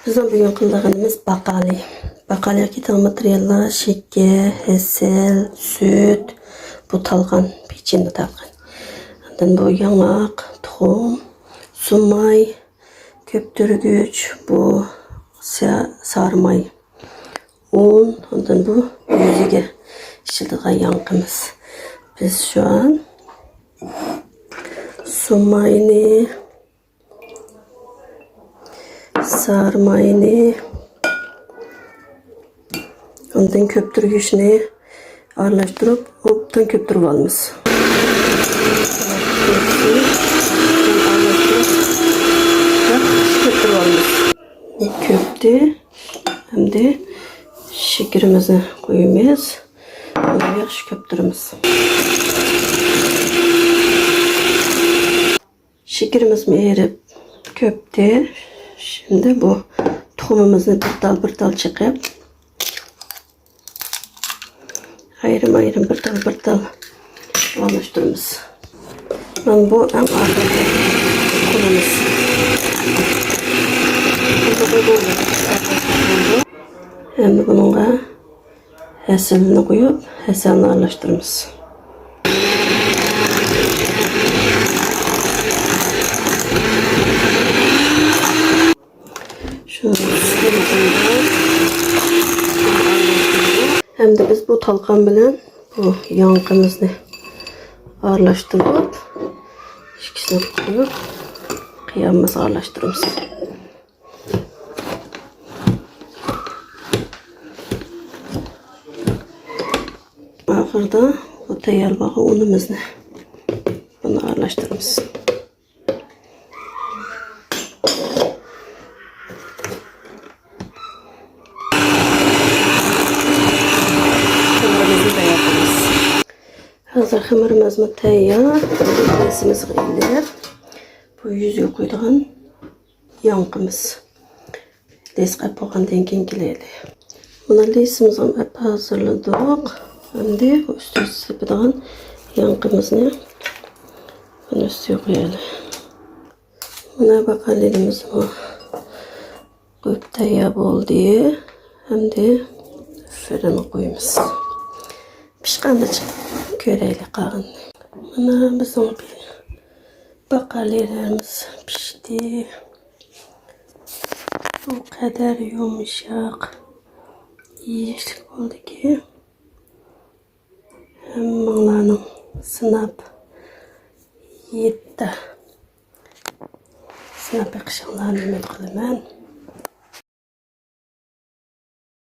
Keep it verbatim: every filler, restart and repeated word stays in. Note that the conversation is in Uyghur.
بىزنىڭ بۈگۈن قىلىدىغىنىمىز باقالى. باقالىغا كېتىدىغان ماتېرىياللار: شېكەر، ھەسەل، سۈت، بۇ تالقان، پېچىنە تالقان. ئاندىن بۇ ياڭاق، تۇخۇم، سۇماي، كۆپتۈرگۈچ، بۇ سا-، سارىماي، ئۇن، ئاندىن بۇ يۈزىگە ئىشلىتىدىغان ياڭىقىمىز. بىز شۇ ئان سۇماينى، سارىماينى، ئاندىن كۆپتۈرگۈچنى ئارىلاشتۇرۇپ، ئوبدان كۆپتۈرۈپ ئالىمىز. كۆپتۈرۈپ ئالىمىز. كۆپتى. ئەمدى شېكىرىمىزنى قۇيىمىز. بۇنى ياخشى كۆپتۈرىمىز. شېكىرىمىزمۇ ئېرىپ كۆپتى. شىمدى بۇ تۇخۇمىمىزنى بىر تال، بىر تال چېقىپ، ئايرىم-ئايرىم، بىر تال، بىر تال ئارىلاشتۇرىمىز. مانا بۇ ئەڭ ئاخىرقى تۇخۇمىمىز. ئەمدى بۇنىڭغا ھەسىلىنى قويۇپ، ھەسەلنى ئارىلاشتۇرىمىز. شۇ ئەمدى بىز بۇ تالقان بىلەن بۇ ياڭىقىمىزنى ئارىلاشتۇرۇپ، ئىككىسىنى قويۇپ، قىيامىمىزغا ئارىلاشتۇرىمىز. ئاخىرىدا بۇ تەييار بولغان ئۇنىمىزنى بۇنى ئارىلاشتۇرىمىز. خېمىرىمىزنى تەييار قىلىمىز. ھازىر خېمىرىمىزمۇ تەييار. لېسىمىزغا ئېلىپ، بۇ يۈزىگە قويىدىغان ياڭىقىمىز. لېس قىلىپ بولغاندىن كېيىن كېلەيلى. مانا لېسىمىزنى ئەپ ھازىرلىدۇق. ئەمدى بۇ ئۈستىگە سېپىدىغان ياڭىقىمىزنى مانا ئۈستىگە قويايلى. مانا باقالىمىزمۇ قويۇپ تەييار بولدى. ئەمدى فىرىنغا قويىمىز. پىشقاندا چىقىپ كۆرەيلى قالغىنىنى. مانا بىزنىڭ باقالىلىرىمىز پىشتى. بۇ قەدەر يۇمشاق، يېيىشلىك بولدىكى، ھەممىڭلارنىڭ سىناپ يېيىپ، سىناپ بېقىشىڭلارنى ئۈمىد قىلىمەن.